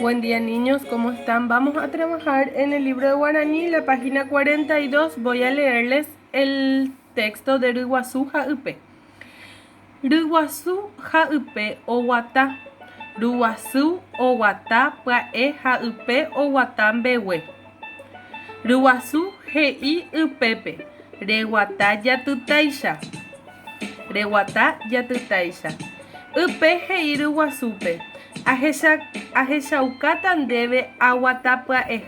Buen día niños, ¿cómo están? Vamos a trabajar en el libro de Guaraní, la página 42. Voy a leerles el texto de Ryguasu ha Ype. Ryguasu ha Ype oguata. Ruguasu oguata pya'e ha Ype oguata mbegue. Ryguasu he'i Ypépe, Reguata jatytáicha. Reguata jatytáicha. Ype he'i ryguasúpe, Ahecha, ahechaukáta ndéve aguata pya'eha.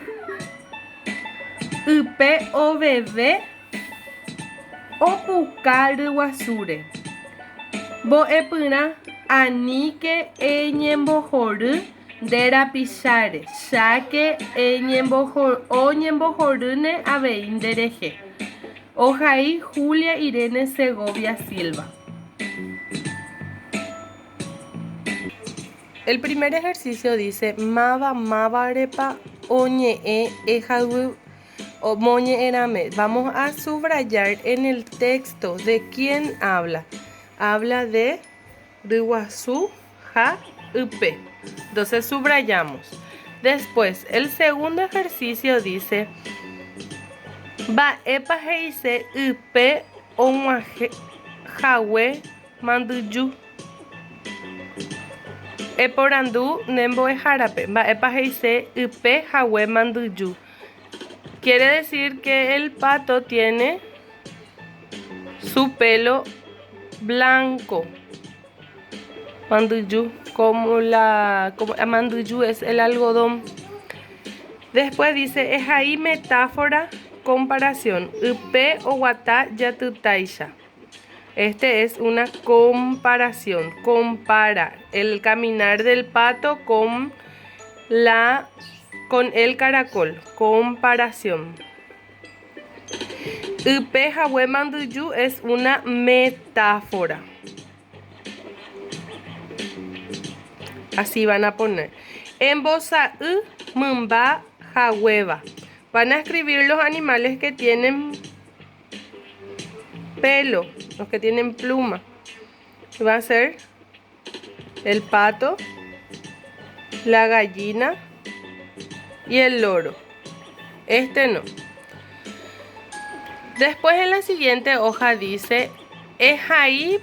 Ype oveve opuka ryguasúre. Mbo'epyrã, aníke eñembohory nde rapicháre, cháke oñembohorýne avei nderehe. Ohai Julia Irene Segovia Silva. El primer ejercicio dice, Máva mávarepa oñe'ẽ ehayvy moñe'ẽrãme. Vamos a subrayar en el texto de quién habla. Habla de ryguasu ha ype. Entonces subrayamos. Después, el segundo ejercicio dice, Mba'épa he'ise ype og̃uahẽ hague mandyju? Eporandu ne mbo'ehárape, mba'épa he'ise ype hague mandyju? Quiere decir que el pato tiene su pelo blanco. Mandyju, como la como, mandyju es el algodón. Después dice, ehai metáfora comparación. Ype oguata jatytáicha. Este es una comparación. Compara el caminar del pato con la con el caracol. Comparación. Ype hague mandyju es una metáfora. Así van a poner. Embosa'y mymba haguéva. Van a escribir los animales que tienen pelo, los que tienen pluma. Va a ser el pato, la gallina y el loro. Este no. Después en la siguiente hoja dice, Ehai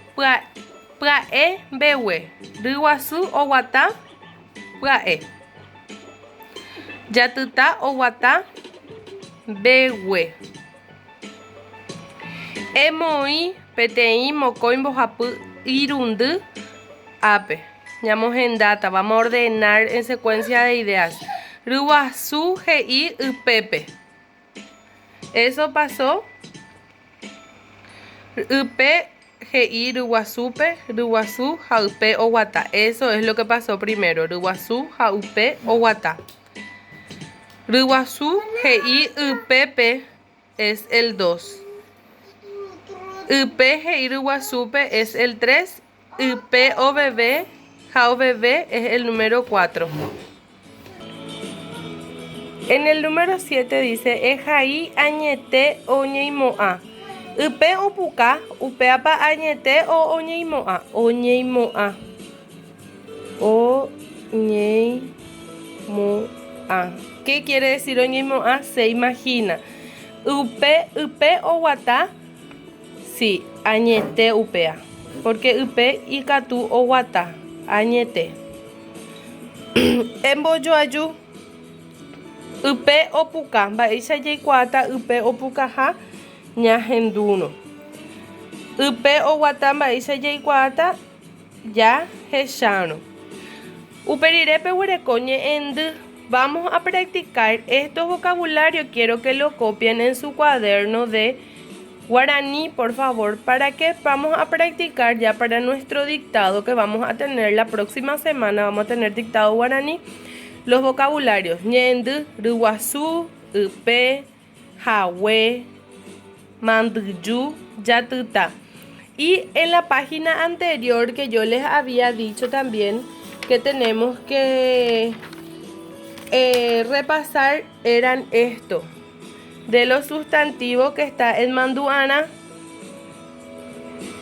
pya'e mbegue, ryguasu oguata pya'e. Jatyta oguata mbegue. Emoĩ peteĩ mokõi mbohapy irundy ápe. Ñamohendáta, vamos a ordenar en secuencia de ideas. Ryguasu he'i ypépe. Eso pasó. Ype he'i ryguasúpe, ryguasu ha ype oguata. Eso es lo que pasó primero. Ryguasu ha ype oguata. Ryguasu he'i ypépe es el 2. Ype he'i ryguasúpe es el 3. Ype oveve ha oveve es el número 4. En el número 7 dice, Ehai añete oñeimo'ã. Ype opuka, upéapa añete o oñeimo'ã. Oñeimo'ã. Oñeimo'ã. ¿Qué quiere decir oñeimo'ã? Se imagina. Ype, ype oguata, sí, añete upéa. Porque ype ikatu oguata, añete. Embojoaju ype opuka, mba'éicha jaikuaáta ype opukaha ñahendúrõ. Ype oguata mba'éicha jaikuaáta Jahechárõ. Upe rire peguereko ñe'ẽndy. Vamos a practicar estos vocabulario, quiero que lo copien en su cuaderno de guaraní, por favor, para que vamos a practicar ya para nuestro dictado que vamos a tener la próxima semana, vamos a tener dictado guaraní, los vocabularios, ñe'ẽndy, ryguasu, ype, hague, mandyju, jatyta. Y en la página anterior que yo les había dicho también que tenemos que eh, repasar eran esto. De los sustantivos que está en Manduana,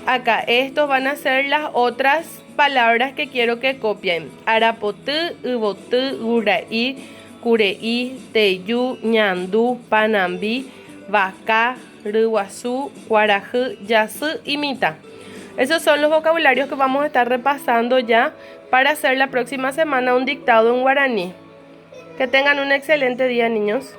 acá estos van a ser las otras. palabras que quiero que copien. Arapoty, yvoty, guyra'i, kure'i, teju, ñandu, panambi, vaka, ryguasu, kuarahy, jasy y mitã. Esos son los vocabularios que vamos a estar repasando ya para hacer la próxima semana un dictado en guaraní. Que tengan un excelente día, niños.